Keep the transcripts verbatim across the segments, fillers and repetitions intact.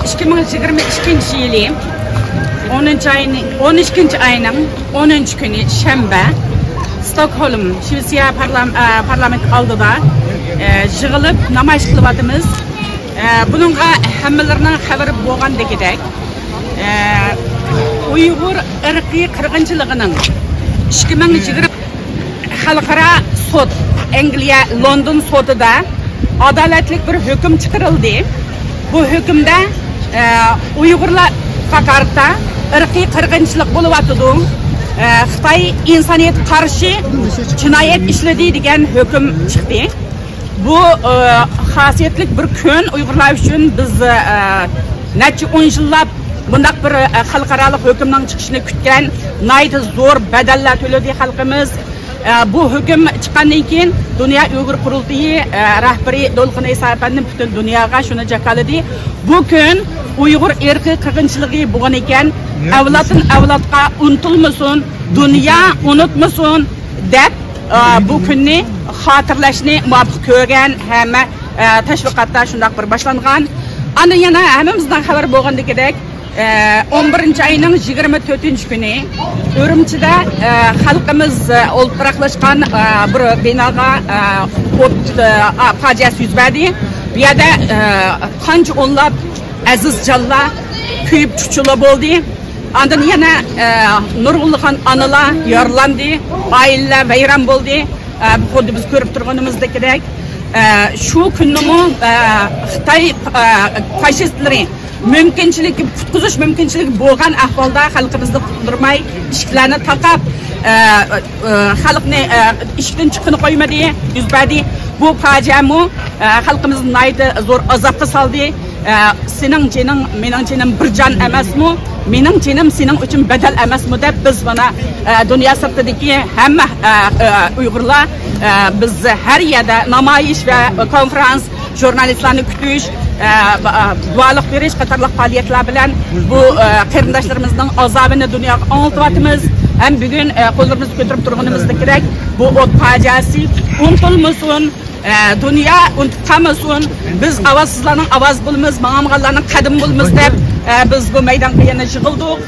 ئىككى مىڭ يىگىرمە ئىككىنچى يىلى ئونىنچى ئاينىڭ، ئون ئىككىنچى ئاينىڭ ئونىنچى كۈنى شەنبە، ستوكھولم، شىۋېتسىيە پارلام-، ئە، پارلامېنت ئالدىدا، ئە، يىغىلىپ نامايىش قىلىۋاتىمىز. ئە، بۇنىڭغا ھەممىلىرىنىڭ خەۋىرى بولغاندىكىدەك، ئە، ئۇيغۇر ئىرقىي قىرغىنچىلىقىنىڭ ئىككى مىڭ يىگىرمە خەلقئارا سوت، ئەنگلىيە لوندون سوتىدا ئادالەتلىك بىر ھۆكۈم چىقىرىلدى. بۇ ھۆكۈمدە، ئە، ئۇيغۇرلارغا قارىتا ئىرقىي قىرغىنچىلىق بولۇۋاتىدۇ. ئە، خىتاي ئىنسانىيەتكە قارشى جىنايەت ئىشلىدى دېگەن ھۆكۈم چىقتى. بۇ، ئە، خاسىيەتلىك بىر كۈن ئۇيغۇرلار ئۈچۈن. بىز، ئە، نەچچە ئون يىللاپ بۇنداق بىر، ئە، خەلقئارالىق ھۆكۈمنىڭ چىقىشىنى كۈتكەن، ناھايىتى زور بەدەللەر تۆلىدى خەلقىمىز. ئە، بۇ ھۆكۈم چىققاندىن كېيىن دۇنيا ئۇيغۇر قۇرۇلتىيى، ئە، رەھبىرى دولقۇن ئەيسا ئەپەندىم پۈتۈن دۇنياغا شۇنى جاكارلىدى. بۇ كۈن ئۇيغۇر ئىرقىي قىرغىنچىلىقى بولغان ئىكەن، ئەۋلادتىن ئەۋلادقا ئۇنتۇلمىسۇن، دۇنيا ئۇنتۇمىسۇن دەپ، ئە، بۇ كۈننى خاتىرىلەشنى مۇۋاپىق كۆرگەن ھەممە، ئە، تەشۋىقاتتا شۇنداق بىر باشلانغان. ئاندىن يەنە ھەممىمىزنىڭ خەۋىرى بولغىنىدەكىدەك، ئە، ئون بىرىنچى ئاينىڭ يىگىرمە تۆتىنچى كۈنى ئۈرۈمچىدە، ئە، خەلقىمىز، ئە، ئولتۇراقلاشقان، ئە، بىر بىناغا، ئە، ئوت، ئە، پاجىئەسى يۈز بەردى. بۇ يەردە، ئە، قانچە ئونلاپ ئەزىز جانلار كۆيۈپ چۇچۇلا بولدى. ئاندىن يەنە، ئە، نۇرغۇنلىغان ئانىلار يارىلاندى، ئائىلىلەر ۋەيران بولدى. ئە، خۇددى بىز كۆرۈپ تۇرغىنىمىزدەكىدەك، ئە، شۇ كۈننىمۇ، ئە، خىتاي، ئە، فاشىستلىرى مۇمكىنچىلىكى، قۇتقۇزۇش مۇمكىنچىلىكى بولغان ئەھۋالدا خەلقىمىزنى قۇتۇلدۇرماي، ئىشىكلەرنى تاقاپ، ئە، ئە، خەلقنى، ئە، ئىشىكتىن چىققىلى قويمىدى، يۈز بەردى. بۇ پاجىئەمۇ، ئە، خەلقىمىزنى ناھايىتى زور ئازابقا سالدى. ئە، «سېنىڭ جېنىڭ، مېنىڭ جېنىم بىر جان ئەمەسمۇ؟ مېنىڭ جېنىم سېنىڭ ئۈچۈن بەدەل ئەمەسمۇ؟» دەپ، بىز مانا، ئە، دۇنيا سىرتىدىكى ھەممە، ئە، ئە، ئۇيغۇرلار، ئە، بىز ھەر يەردە نامايىش ۋە كونفرانس، ژۇرنالىستلارنى كۈتۈش، ئە، ئە، دۇئالىق بېرىش قاتارلىق پائالىيەتلەر بىلەن بۇ، ئە، قېرىنداشلىرىمىزنىڭ ئازابىنى دۇنياغا ئاڭلىتىۋاتىمىز. ھەم بۈگۈن، ئە، قوللىرىمىزنى كۆتۈرۈپ تۇرغىنىمىزدىكىدەك بۇ ئوت پاجىئەسى ئۇنتۇلمىسۇن. ئە، دۇنيا ئۇنتۇپ قالمىسۇن. بىز ئاۋازسىزلارنىڭ ئاۋازى بولىمىز، ماڭالمىغانلارنىڭ قەدىمى بولىمىز دەپ، ئە، بىز بۇ مەيدانغا يەنە يىغىلدۇق.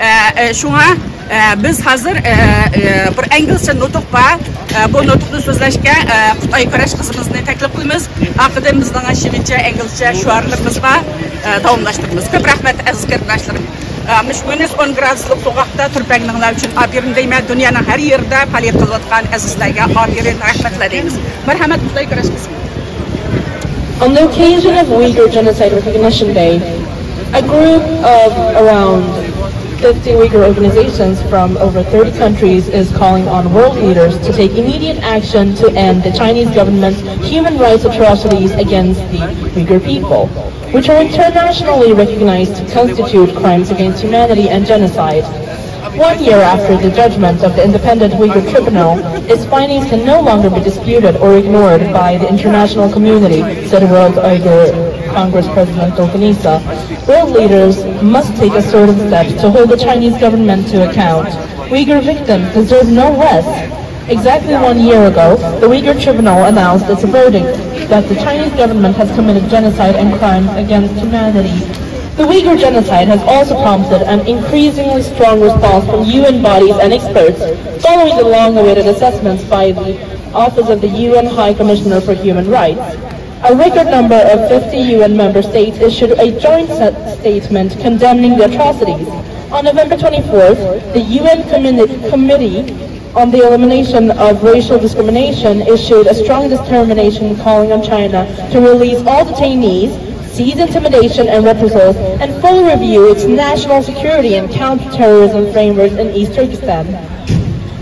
ئە، ئە، شۇڭا، ئە، بىز ھازىر، ئە، ئە، بىر ئىنگلىزچە نۇتۇق بار. ئە، بۇ نۇتۇقنى سۆزلەشكە، ئە، خىتاي كۈرەش قىزىمىزنى تەكلىپ قىلىمىز. ئارقىدىن بىزنىڭ شىۋىچە، ئىنگلىزچە شوئارلىرىمىز بار. ئە، داۋاملاشتۇرىمىز. كۆپ رەھمەت، ئەزىز قېرىنداشلىرىم. ئە، مۇشۇ مىنۇس ئون گرادۇسلۇق سوغۇقتا تۈرپەڭلىڭلار ئۈچۈن ئاپىرىن دەيمەن. دۇنيانىڭ ھەر يېرىدە پائالىيەت قىلىۋاتقان ئەزىزلەرگە ئاپىرىن، رەھمەتلەر دەيمىز. مەرھەمەت، خىتاي كۈرەش قىزىمىز. On the occasion of Uyghur Genocide Recognition Day, a group of around fifty Uyghur organizations from over thirty countries is calling on world leaders to take immediate action to end the Chinese government's human rights atrocities against the Uyghur people, which are internationally recognized to constitute crimes against humanity and genocide. One year after the judgment of the Independent Uyghur Tribunal, its findings can no longer be disputed or ignored by the international community, said World Uyghur Congress President Dolkun Isa. World leaders must take assertive steps to hold the Chinese government to account. Uyghur victims deserve no less. Exactly one year ago, the Uyghur Tribunal announced its verdict that the Chinese government has committed genocide and crimes against humanity. The Uyghur genocide has also prompted an increasingly strong response from U N bodies and experts, following the long-awaited assessments by the Office of the U N High Commissioner for Human Rights. A record number of fifty U N member states issued a joint se- statement condemning the atrocities. On November twenty-fourth, the U N Communi- Committee on the Elimination of Racial Discrimination issued a strong determination calling on China to release all detainees, cease intimidation and reprisals, and fully review its national security and counterterrorism frameworks in East Turkestan.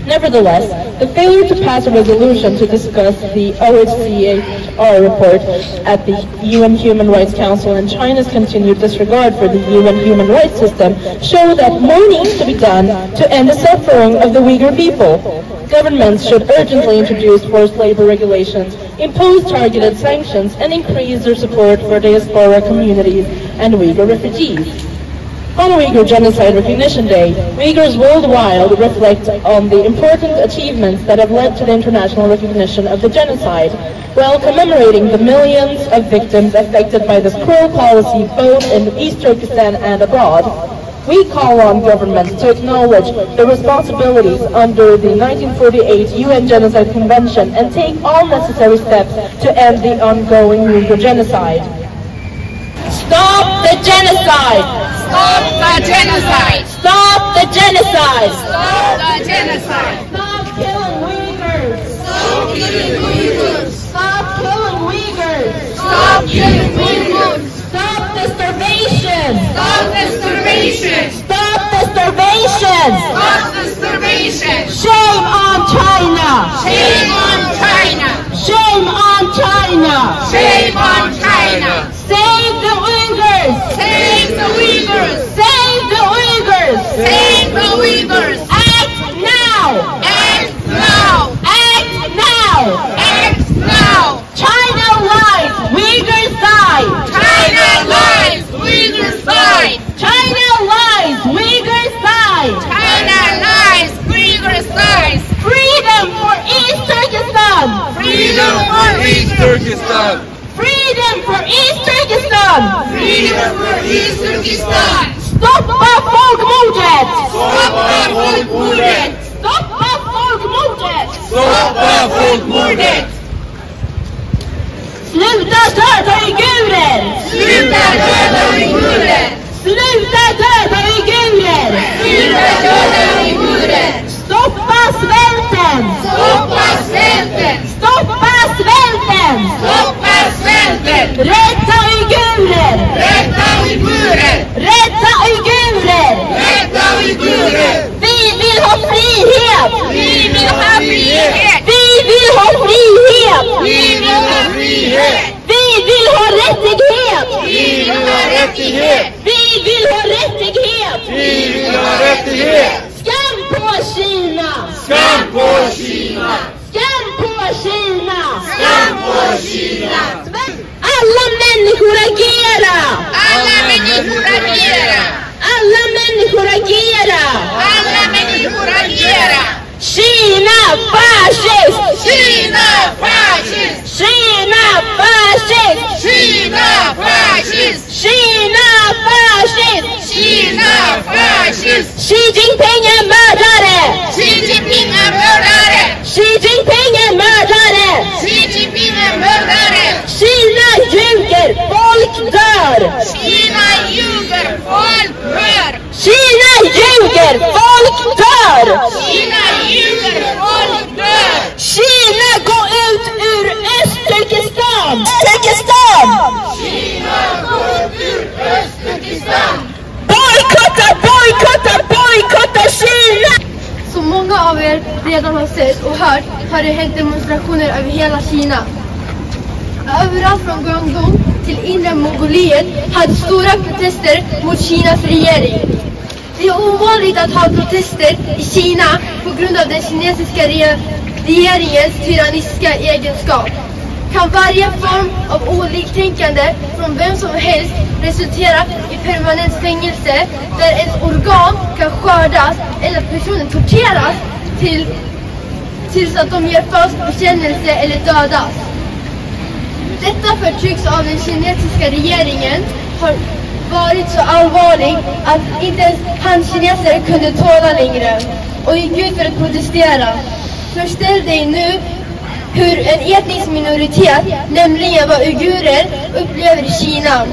Nevertheless, the failure to pass a resolution to discuss the O H C H R report at the U N Human Rights Council and China's continued disregard for the U N human rights system show that more needs to be done to end the suffering of the Uyghur people. Governments should urgently introduce forced labor regulations, impose targeted sanctions, and increase their support for diaspora communities and Uyghur refugees. On Uyghur Genocide Recognition Day, Uyghurs worldwide reflect on the important achievements that have led to the international recognition of the genocide, while commemorating the millions of victims affected by this cruel policy both in East Turkestan and abroad. We call on governments to acknowledge the responsibilities under the nineteen forty-eight U N Genocide Convention and take all necessary steps to end the ongoing Uyghur genocide. Stop the genocide! Stop the genocide! Stop the genocide! Stop the genocide! Stop killing Uyghurs! Stop killing Uyghurs! Stop killing Uyghurs! Stop killing Uyghurs! Stop the starvation! Stop the starvation! Stop the starvation! Stop the starvation! Shame on China! Shame on China! Shame on China! Shame on China! Save the Uyghurs! Save the Uyghurs! Save the Uyghurs! Save the Uyghurs! Act now! Act now! Act now! Act now! China lies, Uyghurs die! China lies, Uyghurs die! China lies, Uyghurs die! China lies, Uyghurs die! Freedom for East Turkestan! Freedom for East Turkestan! Freedom for East Turkestan! Freedom for East Turkestan! Stoppa folkmordet! Stoppa folkmordet! Stoppa folkmordet! Stoppa folkmordet! Sluta döda uigurer! Sluta döda uigurer! Sluta döda uigurer! Sluta döda uigurer! Stoppa svälten! Stoppa svälten! Stoppa svälten! Stoppa svälten! Rädda uigurer! Rädda uigurer! Rädda uigurer! Rädda uigurer! Vi vill ha frihet! Vi vill ha frihet! Vi vill ha frihet! Vi vill ha frihet! Vi vill ha rättighet! Vi vill ha rättighet! Vi vill ha rättighet! Vi vill ha rättighet! Skam på Kina! Skam på Kina! Skam på Kina! Skam på Kina! Alla människor agera! Alla människor agera! Alla människor agera! Alla människor agera! Kina fascist! Kina fascist! Kina fascist! Kina fascist! Kina fascist! Kina fascist! Xi Jinping är mördare! Xi Jinping är mördare! Xi Jinping är mördare! Xi Jinping är mördare! Kina ljuger, folk dör! Kina ljuger, folk dör! Kina ljuger, folk dör! Kina ljuger, folk dör! Kina, gå ut ur Östturkestan! Turkestan! Kina, gå ut ur Östturkestan! Bojkotta, bojkotta, bojkotta Kina! Som många av er redan har sett och hört har det hänt demonstrationer över hela Kina. Överallt från Guangdong till Inre Mongoliet hade stora protester mot Kinas regering. Det är ovanligt att ha protester i Kina på grund av den kinesiska re- regeringens tyranniska egenskap. Kan varje form av oliktänkande från vem som helst resultera i permanent fängelse där ens organ kan skördas eller att personen torteras till tills att de gör falsk bekännelse eller dödas. Detta förtryck av den kinesiska regeringen har varit så allvarlig att inte ens han kineser kunde tåla längre och gick ut för att protestera. Föreställ dig nu hur en etnisk minoritet, nämligen vad uigurer, upplever Kina.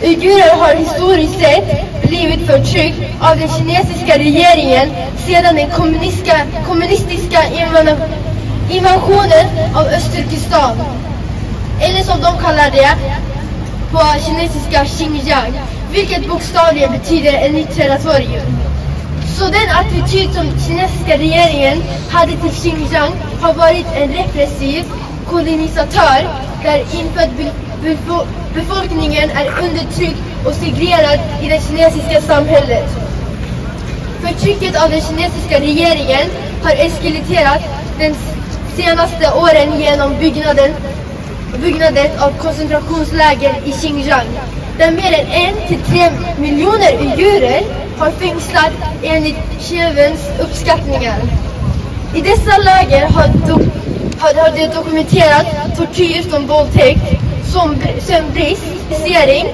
Uigurer har historiskt sett blivit förtryckt av den kinesiska regeringen sedan den kommunistiska, kommunistiska invana- invasionen av Östturkestan, eller som de kallar det på kinesiska Xinjiang, vilket bokstavligen betyder ett nytt territorium. Så den attityd som kinesiska regeringen hade till Xinjiang har varit en repressiv kolonisatör där infödd be- befo- befolkningen är undertryckt och segregerad i det kinesiska samhället. Förtrycket av den kinesiska regeringen har eskalerat de senaste åren genom byggnaden, byggandet av koncentrationsläger i Xinjiang. Där mer än en till tre miljoner uigurer har fängslats enligt chefens uppskattningar. I dessa läger har, do, har, har det dokumenterats tortyr som våldtäkt, sömnbrist, isolering.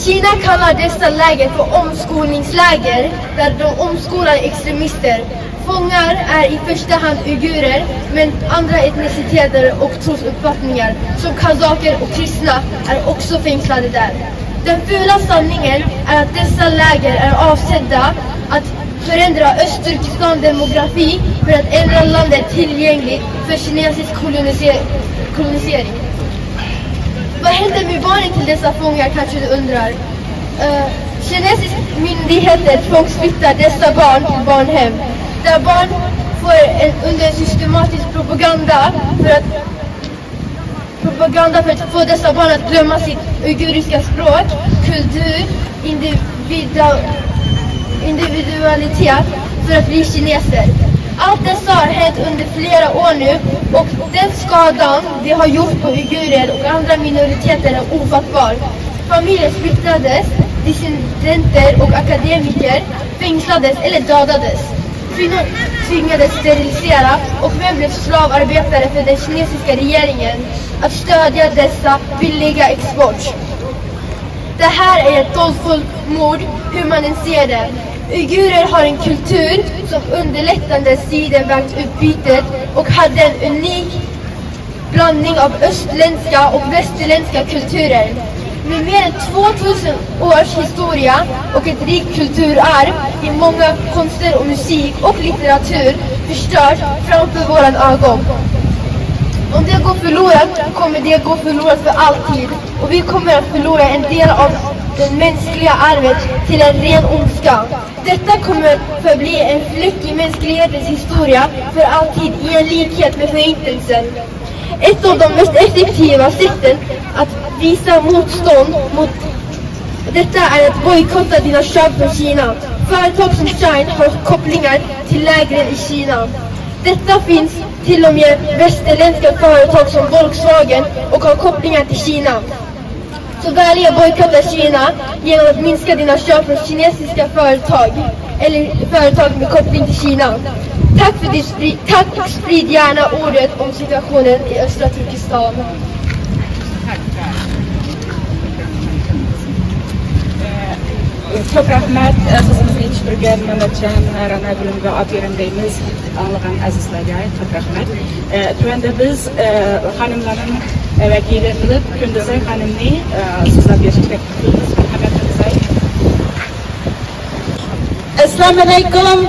Kina kallar dessa läger för omskolningsläger, där de omskolar extremister. Fångar är i första hand uigurer, men andra etniciteter och trosuppfattningar, som kazaker och kristna, är också fängslade där. Den fula sanningen är att dessa läger är avsedda att förändra Östturkestans demografi för att ändra landet tillgängligt för kinesisk koloniser-, kolonisering. Vad hände med barnen till dessa fångar, kanske du undrar? Eh, kinesiska myndigheter tvångsflyttar dessa barn till barnhem, där barn får en, under systematisk propaganda för att, propaganda för att få dessa barn att glömma sitt uiguriska språk, kultur, individa-, individualitet för att bli kineser. Allt detta har hänt under flera år nu och den skadan det har gjort på uigurer och andra minoriteter är ofattbar. Familjer splittrades, dissidenter och akademiker fängslades eller dödades. Kvinnor tvingades sterilisera och män blev slavarbetare för den kinesiska regeringen att stödja dessa billiga export. Det här är ett dådfullt mord, hur man än ser det. Uigurer har en kultur som underlättade sidenvägutbytet och hade en unik blandning av östländska och västerländska kulturer. Med mer än två tusen års historia och ett rikt kulturarv i många konster och musik och litteratur förstörs framför våra ögon. Om det går förlorat kommer det gå förlorat för alltid och vi kommer att förlora en del av det mänskliga arvet till en ren ondska. Detta kommer förbli en fläck i mänsklighetens historia för alltid i en likhet med förintelsen. Ett av de mest effektiva sätten att visa motstånd mot detta är att bojkotta dina köp från Kina. Företag som Shine har kopplingar till lägren i Kina. Detta finns till och med västerländska företag som Volkswagen och har kopplingar till Kina. Så välj att bojkotta Kina genom att minska dina köp från kinesiska företag eller företag med koppling till Kina. Tack för det, spri-, tack och sprid gärna ordet om situationen i östra Turkistan. Çok rahmet, e, qızımızı yetiştirgen Mehmetcan Rana Gülüm ve Abirim Beyimiz. ئاڭلىغان ئەزىزلەرگە كۆپ رەھمەت. ئە، تۆۋەندە بىز، ئە، خانىملارنىڭ، ئە، ۋەكىلى قىلىپ كۈندۈزئاي خانىمنى، ئە، سۆزلەپ بېرىشكە تەكلىپ قىلىمىز. مەرھەمەت، كۈندۈزئاي. ئەسسالامۇئەلەيكۇم.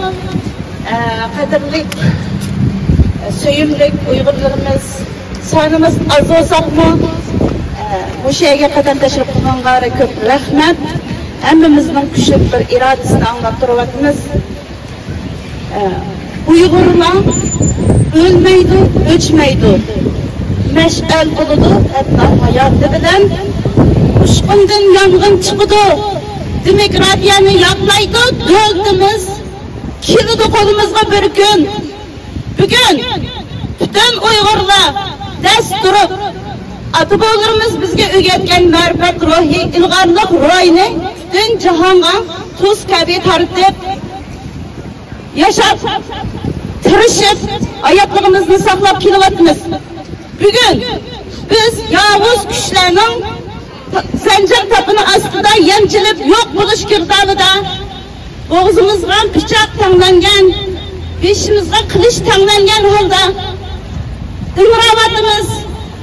ئە، قەدىرلىك، ئە، سۆيۈملۈك ئۇيغۇرلىرىمىز، سانىمىز ئاز بولساقمۇ، ئە، مۇشۇ يەرگە قەدەم تەشرىپ قىلغانلارغا كۆپ رەھمەت. ھەممىمىزنىڭ كۈچلۈك بىر ئىرادىسىنى ئاڭلاپ تۇرۇۋاتىمىز. ئۇيغۇرلار ئۆلمەيدۇ، ئۆچمەيدۇ. مەشئەل بولىدۇ ھەتتا ھاياتى بىلەن. ئۇچقۇندىن يانغىن چىقىدۇ. دېموكراتىيەنى ياقلايدۇ دۆلىتىمىز. كېلىدۇ قولىمىزغا بىر كۈن. بۈگۈن پۈتۈن ئۇيغۇرلار دەس تۇرۇپ، ئاتا-بوۋىلىرىمىز بىزگە ئۆگەتكەن مەرىپەت روھى، ئىلغارلىق روھىنى پۈتۈن جاھانغا تۇز كەبى تارتىپ، ياشاپ، تىرىشىپ، ھاياتلىقىمىزنى ساقلاپ كېلىۋاتىمىز. بۈگۈن بىز ياۋۇز كۈچلەرنىڭ زەنجىر تاپىنى ئاستىدا يەمچىلىپ يوق بولۇش گىردابىدا، بوغۇزىمىزغا پىچاق تەڭلەنگەن، بېشىمىزغا قىلىچ تەڭلەنگەن ھالدا ئىڭراۋاتىمىز،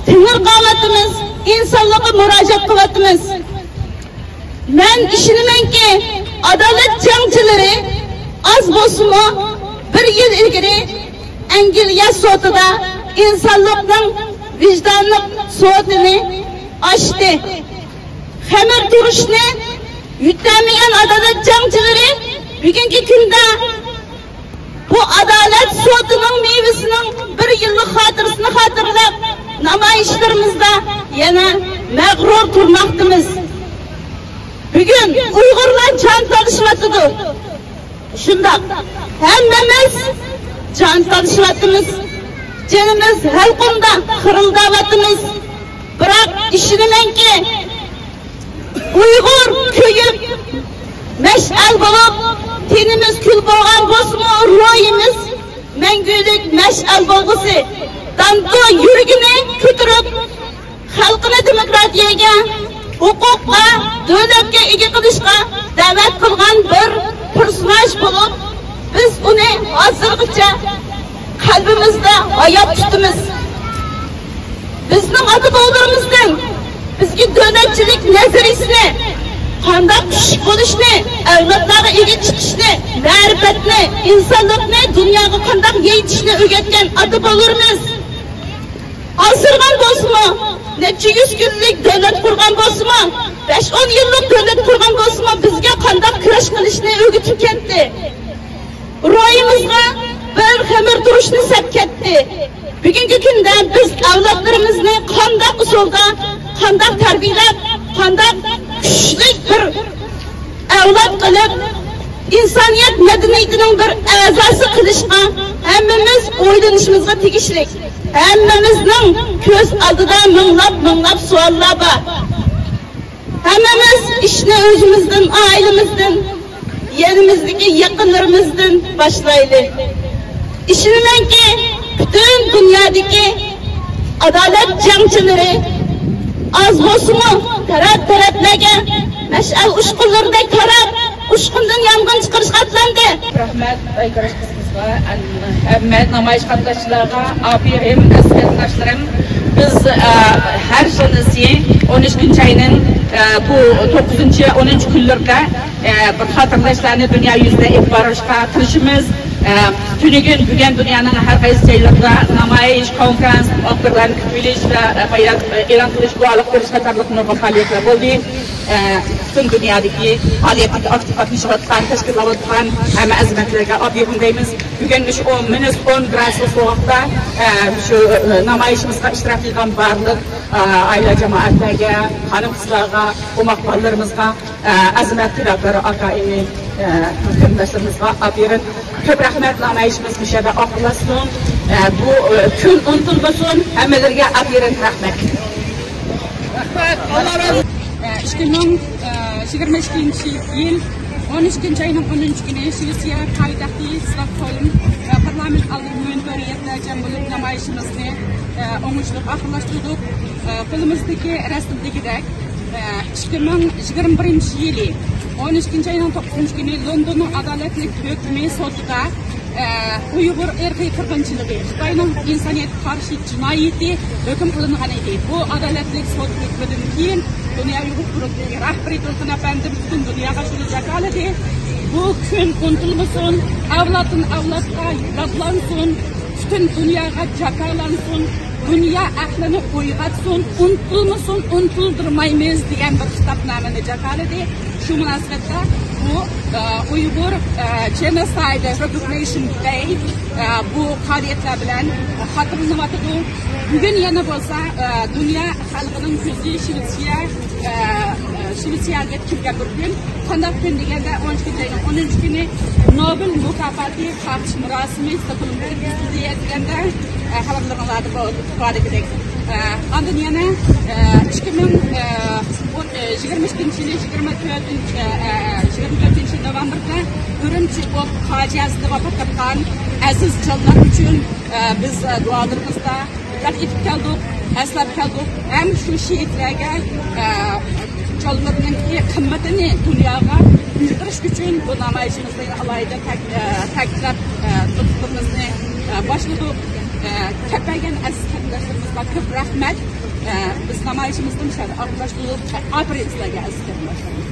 تېڭىرقاۋاتىمىز، ئىنسانلىققا مۇراجىئەت قىلىۋاتىمىز. مەن ئىشىنىمەنكى، ئادالەت جەڭچىلىرى ئاز بولسىمۇ، بىر يىل ئىلگىرى ئەنگلىيە سوتىدا ئىنسانلىقنىڭ ۋىجدانلىق سوتىنى ئاچتى. خېمىر تۇرۇشنى يۆتەلمىگەن ئادالەت جەڭچىلىرى بۈگۈنكى كۈندە بۇ ئادالەت سوتىنىڭ مېۋىسىنىڭ بىر يىللىق خاتىرىسىنى خاتىرىلەپ، نامايىشلىرىمىزدا يەنە مەغرۇر تۇرماقتىمىز. بۈگۈن ئۇيغۇرلار جان تالىشىۋاتىدۇ. شۇنداق، ھەممىمىز جان تالىشىۋاتىمىز. جېنىمىز ھەلقۇمدا خىرىلداۋاتىمىز. بىراق ئىشىنىمەنكى، ئۇيغۇر كۆيۈپ، مەشئەل بولۇپ، تېنىمىز كۈل بولغان بولسىمۇ، روھىمىز مەڭگۈلۈك مەشئەل بولغۇسى. داندۇ يۈرىكىنى كۆتۈرۈپ، خەلقىنى دېموكراتىيەگە، ھوقۇققا، دۆلەتكە ئىگە قىلىشقا دەۋەت قىلغان بىر پېرسوناژ بولۇپ، بىز ئۇنى ھازىرغىچە قەلبىمىزدە ھايات تۇتىمىز. بىزنىڭ ئاتا-بوۋىلىرىمىزدىن بىزگە دۆلەتچىلىك نەزەرىيىسىنى، قانداق كۈچلۈك بولۇشنى، ئەۋلادلارغا ئىگە چىقىشنى، مەرىپەتنى، ئىنسانلىقنى دۇنياغا قانداق يېيىتىشنى ئۆگەتكەن ئاتا-بوۋىلىرىمىز. ئازدۇرغان بولسىمۇ، نەچچە يۈز كۈنلۈك دۆلەت قۇرغان بولسىمۇ، بەش-ئون يىللىق دۆلەت قۇرغان بولسىمۇ، بىزگە قانداق كۈرەش قىلىشنى ئۆگىتىپ كەتتى. روھىمىزغا بىر خېمىر تۇرۇشنى سەپ كەتتى. بۈگۈنكى كۈندە بىز ئەۋلادلىرىمىزنى قانداق ئۇسۇلدا، قانداق تەربىيەلەپ، قانداق كۈچلۈك بىر ئەۋلاد قىلىپ، ئىنسانىيەت مەدەنىيىتىنىڭ بىر ئەزاسى قىلىشقا ھەممىمىز ئويلىنىشىمىزغا تېگىشلىك. ھەممىمىزنىڭ كۆز ئالدىدا مىڭلاپ، مىڭلاپ سوئاللار بار. ھەممىمىز ئىشنى ئۆزىمىزدىن، ئائىلىمىزدىن، يېنىمىزدىكى يېقىنلىرىمىزدىن باشلايلى. ئىشىنىمەنكى، پۈتۈن دۇنيادىكى ئادالەت جەڭچىلىرى ئاز بولسىمۇ، تەرەپ-تەرەپلەرگە مەشئەل ئۇچقۇنلىرىدەك تاراپ، ئۇچقۇندىن يانغىن چىقىرىشقا ئاتلاندى. رەھمەت ئايكۈرەش قىزىمىزغا، ھەممە نامايىش قاتناشچىلارغا، ئاپىرىم، ئەزىز قېرىنداشلىرىم. بىز، ئە، ھەر يىلىسى ئون ئىككىنچى ئاينىڭ، ئە، بۇ توققۇزىنچى، ئونىنچى كۈنلىرىدە، ئە، بىر خاتىرىلەشلەرنى دۇنيا يۈزىدە ئېلىپ بارىشقا تىرىشىمىز. ئە، تۈنۈگۈن، بۈگۈن دۇنيانىڭ ھەر قايسى جايلىرىدا نامايىش، كونفرانس، مۇخبىرلارنى كۈتۈۋېلىش ۋە، ئە، بايان، ئە، ئېلان قىلىش، گۇۋاھلىق بېرىش قاتارلىق نۇرغۇن پائالىيەتلەر بولدى. ئە، پۈتۈن دۇنيادىكى پائالىيەتتىكى ئاكتىپ قاتنىشىۋاتقان، تەشكىللەۋاتقان ھەممە ئەزىمەتلەرگە ئاپىرىن دەيمىز. بۈگۈن مۇشۇ ئون مىنۇس ئون گرادۇسلۇق سوغۇقتا، ئە، مۇشۇ، ئە، نامايىشىمىزغا ئىشتىراك قىلغان بارلىق، ئە، ئائىلە جامائەتلەرگە، خانىم-قىزلارغا، ئوماق بالىلىرىمىزغا، ئە، ئەزىمەت پىداكار ئاكا-ئىنى، ئە، قېرىنداشلىرىمىزغا ئاپىرىن. كۆپ رەھمەت، نامايىشىمىز مۇشۇ يەردە ئاخىرلاشسۇن. ئە، بۇ، ئە، كۈن ئۇنتۇلمىسۇن، ھەممىلىرىگە ئاپىرىن، رەھمەت. رەھمەت، ئاللا رازى بولسۇن. ئە، ئىككى مىڭ يىگىرمە ئىككىنچى يىل ئون ئىككىنچى ئاينىڭ ئونىنچى كۈنى شىۋېتسىيە پايتەختى ستوكھولم، ئە، پارلامېنت ئالدىدا مۆھىم كۆرۈيەتلەر جەم بولۇپ نامايىشىمىزنى، ئە، ئوڭۇشلۇق ئاخىرلاشتۇردۇق. ئە، قولىمىزدىكى رەسىمدىكىدەك، ئىككى مىڭ يىگىرمە بىرىنچى يىلى ئون ئىككىنچى ئاينىڭ توققۇزىنچى كۈنى لوندوننىڭ ئادالەتلىك ھۆكمى سوتىدا، ئە، ئۇيغۇر ئىرقىي قىرغىنچىلىقى، خىتاينىڭ ئىنسانىيەتكە قارشى جىنايىتى ھۆكۈم قىلىنغان ئىدى. بۇ ئادالەتلىك سوت ھۆكمىدىن كېيىن دۇنيا ئۇيغۇر قۇرۇلتىيى رەھبىرى تۇرسۇن ئەپەندىم پۈتۈن دۇنياغا شۇنى جاكارلىدى. بۇ كۈن ئۇنتۇلمىسۇن، ئەۋلادتىن ئەۋلادقا يادلانسۇن، پۈتۈن دۇنياغا جاكارلانسۇن. دۇنيا ئەقلىنى ئويغاتسۇن، ئۇنتۇلمىسۇن، ئۇنتۇلدۇرمايمىز دېگەن بىر خىتابنامىنى جاكارلىدى. شۇ مۇناسىۋەتتە بۇ، ئە، ئۇيغۇر، ئە، جېنوسايد رېكوگنىشن دەي، ئە، بۇ پائالىيەتلەر بىلەن خاتىرىلىنىۋاتىدۇ. بۈگۈن يەنە بولسا، ئە، دۇنيا خەلقىنىڭ كۆزى شىۋېتسىيە، ئە، ئە، شىۋېتسىيەگە كىرگەن بىر كۈن. قانداق كۈن دېگەندە، ئون ئىككىنچى ئاينىڭ ئونىنچى كۈنى نوبېل مۇكاپاتى تارقىتىش مۇراسىمى ستوكھولمدا ئۆتكۈزۈلدى دېگەندە، ئە، خەۋەرلىرىڭلاردا بولدى، ئىپادىگىدەك. ئە، ئاندىن يەنە، ئە، ئىككى مىڭ، ئە، ئون، ئە، يىگىرمە ئىككىنچى يىلى يىگىرمە تۆتىنچى، ئە، ئە، يىگىرمە تۆتىنچى نوۋېمبىردا ئۈرۈمچى ئوت پاجىئەسىدە ۋاپات تاپقان ئەزىز جانلار ئۈچۈن، ئە، بىز، ئە، دۇئالىرىمىزدا ياد ئېتىپ كەلدۇق، ئەسلەپ كەلدۇق. ھەم شۇ شېھىتلەرگە، ئە، جانلىرىنىڭكى قىممىتىنى دۇنياغا بىلدۈرۈش ئۈچۈن بۇ نامايىشىمىزنى ئالاھىدە تەك-، ئە، تەكىتلەپ، ئە، نۇتقىمىزنى، ئە، باشلىدۇق. ئە، كەپ بەرگەن ئەزىز قېرىنداشلىرىمىزغا كۆپ رەھمەت. ئە، بىز نامايىشىمىزنى مۇشۇ يەردە ئاخىرلاشتۇردۇق. ئاپىرىن سىلەرگە، ئەزىز قېرىنداشلار.